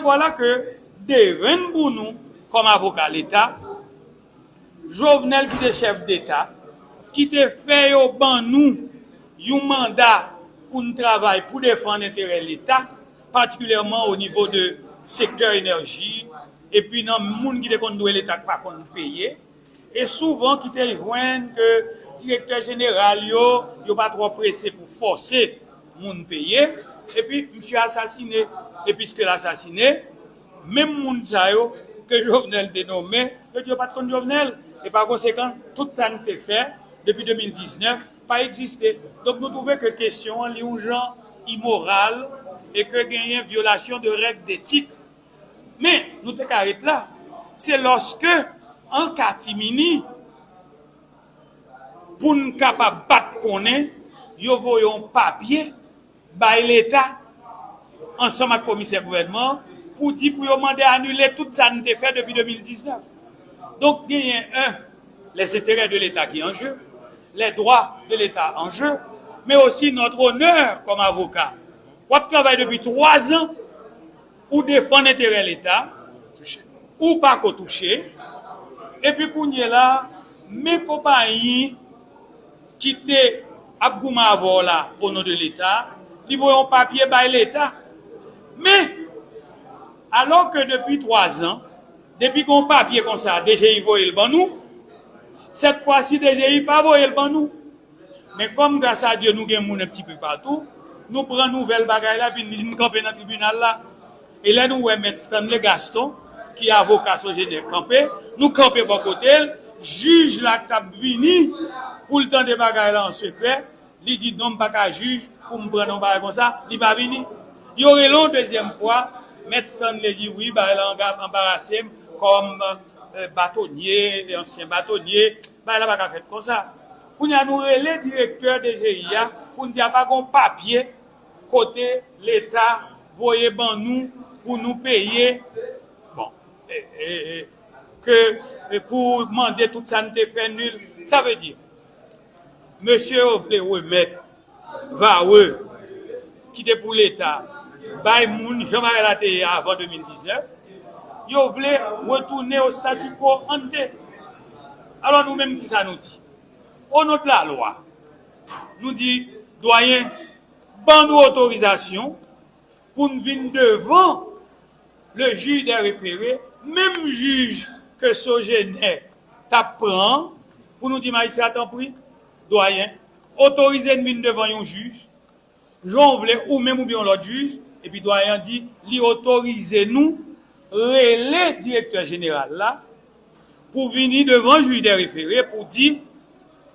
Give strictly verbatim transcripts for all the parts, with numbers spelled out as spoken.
Vwala ke devenn pou nou kòm avoka Leta, Jovenel ki te chèf deta, ki te fè yo ban nou yon manda pou n travay pou defann enterè Leta, patikilyèman o nivo de sektè enèji, epi nan moun ki te konn dwe Leta k pa konn peye. E souvan ki te jwenn ke direktè jeneral yo, yo pa twò prese pou fòse moun peye, epi misye asasine. E piske l asasine, menm moun sa yo ke Jovenel te nonmen, yo di yo pa t konn Jovenel. E pa konsekan, tout sa n te fè depi de mil diznèf pa egziste. Donk nou twouve ke kesyon an li yon jan imoral e ke genyen vyolasyon de règ detik. Men, nou te ka ret la. Se lòske, an katimini, pou n kapab bat konnen, yo voye yon papye bay Leta ansanm ak komisè gouvènman an pou di pou yo mande anile tout sa n te fè depi de mil diznèf. Donk, genyen, en, les intérêts de l'État ki an je, les droits de l'État an je, men osi notre honneur comme avocat. W ap travay depi twa zan, ou defann enterè Leta, ou pa ko touche, epi kounye la, men konpayi ki te ap goumen avè w la, o non de Leta, li voye yon papye bay Leta. Men, alò ke depi twa zan, depi gen yon papye konsa, D G I voye l ban nou, sèt fwa si D G I pa voye l ban nou. Men kòm gras a Dye nou gen moun un petit peu partout, nou pran nouvèl bagay la, vin, vin kanpe nan tribinal la. E lè nou wè mèt Stanley Gaston, ki avoka Sogener, kanpe, nou kanpe bò kote l, jij la k t ap vini pou l tande bagay la an sekrè, li di non, m pa ka jij pou m pran nan yon bagay konsa, li pa vini. Yo rele yon dezyèm fwa, mèt Stanley di wi, bagay la anga-, anbarase m kòm, eh, batonye, ansyen batonye, bagay la pa ka fèt konsa. Kounye a nou rele direktè D G I a pou n di a pa gen yon papye kote Leta voye ban nou pou nou peye, bon, e, e, e, ke, e, pou mande tout sa n te fè nil. Sa vle di, mesye yo vle remèt vare ki te pou Leta bay moun jan bagay la te ye avan de mil diznèf, yo vle retounen au statu quo ante. Alò nou menm ki sa nou di? O non de la lwa, nou di, dwayen, ban nou otorizasyon pou n vin devan le juge des référés, menm jij ke Sogener t ap pran an, pou nou di majistra, tanpri, dwayen, otorize n vin devan yon jij, jan w vle, ou menm oubyen yon lòt jij, epi dwayen an di li otorize nou rele direktè jeneral la pou vini devan jij de refere pou di,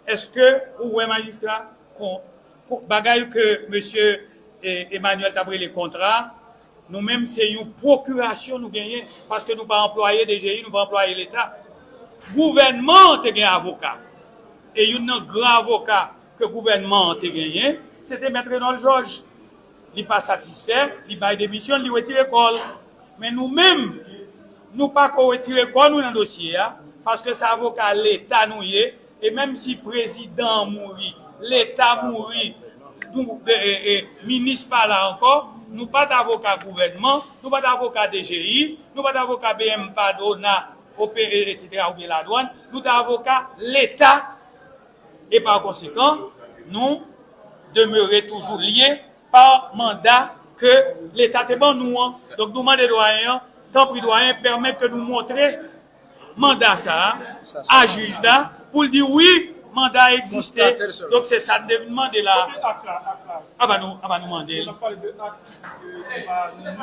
èske ou wè majistra, kon, kon, bagay ke mesye, e, Emmanuel t ap rele kontra, nou menm se yon pwokirasyon nou genyen, paske nou pa anplwaye D G I, nou pa anplwaye Leta. Gouvènman an te gen avoka. E youn nan gran avoka ke gouvènman an te genyen, se te mèt Renold Georges. Li pa satisfè, li bay demisyon, li retire kò l. Men nou menm, nou pa ko retire kò nou nan dosye a, paske se avoka Leta nou ye, e menm si prezidan an mouri, Leta mouri, nou, e, e, e, minis pa la ankò, nou pa t avoka gouvènman, nou pa t avoka D G I, nou pa t avoka B M P, dwàn, O P E, etsetera, oubyen ladwàn, nou t avoka Leta. E pa konsekan, nou demere toujou lye pa manda ke Leta te ban nou an. Donk, nou mande dwayen an, tanpri dwayen, pèmèt ke nou montre manda sa a, a jij la, pou l di wi, manda a egziste. Donk, se sa n te vin mande la. A ba nou, a ba nou mande l.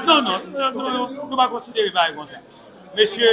Non, non, non, non, non, nou pa konsidere bagay konsa. Mesye,